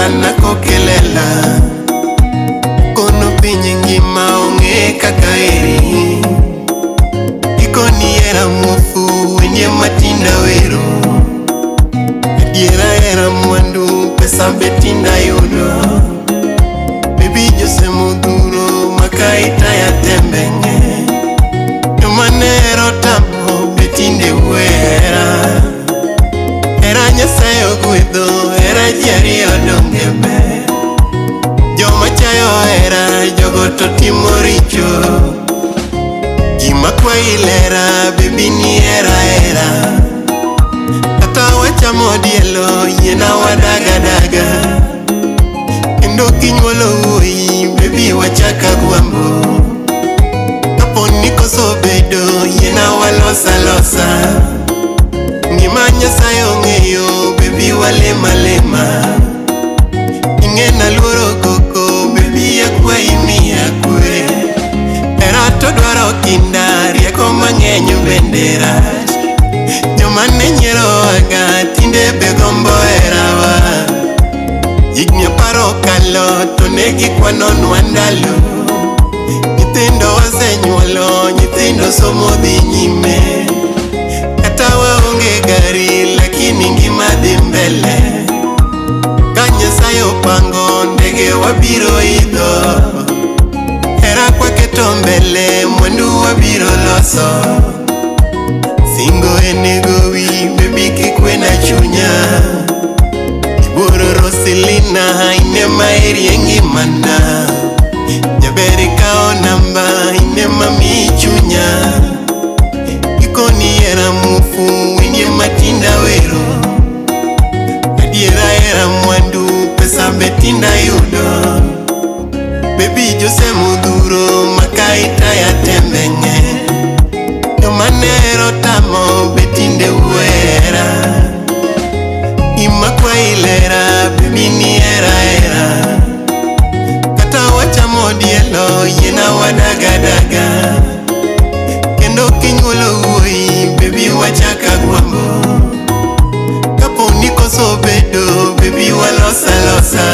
sana kokelela. Kono piny ngima ong'e kaka eri. Ikoni hera muofu wendie matinda wero. Adiera hera mwandu pesa be tinda yudo. Baby Jose modhuro maka itaya tembenge. Joma ne hero tamo be tinde wuoyo hera. Nyasaye ogwedho hera ji ariyo donge ber. Joma chayo hera jogo to timo richo. Gima kwayi lera baby ni hera hera. Kata wachamo dielo yiena wadaga daga. Kendo kinyuolo wuoyi baby wachaka gwambo. Kapo ni koso bedo yiena walosa losa. Ngima Nyasaye ong'eyo baby walema lema. Ing'e naluoro koko baby akwayi miya kwe. Hera to dwaro kinda rieko mang'eny bende rach. Joma ne nyierowaga tinde be gombo herawa. Higni 10 okalo to ne gikwanonwa ndalo. Nyithindo wasenyuolo, nyithindo somo dhi nyime. Kata waonge gari lakini ngima dhi mbele. Ka Nyasaye opango ndege wabiro idho. Hera kwaketo mbele mwandu wabiro loso. Singo en gowi baby kik wena chunya. Ibuoro Roselina in ema eri e ngimana. Jaber ikawo namba in ema miyi chunya. Ikoni hera muofu wendie matinda wero. Adiera hera mwandu pesa be tinda yudo. Baby Jose modhuro maka itaya tembenge. Joma ne hero tamo be tinde wuoyo hera. Gima kwayi lera baby ni hera hera. Kata wachamo dielo yiena wadaga daga. Kendo kinyuolo wuoyi baby wachaka gwambo. Kapo ni koso bedo baby walosa losa.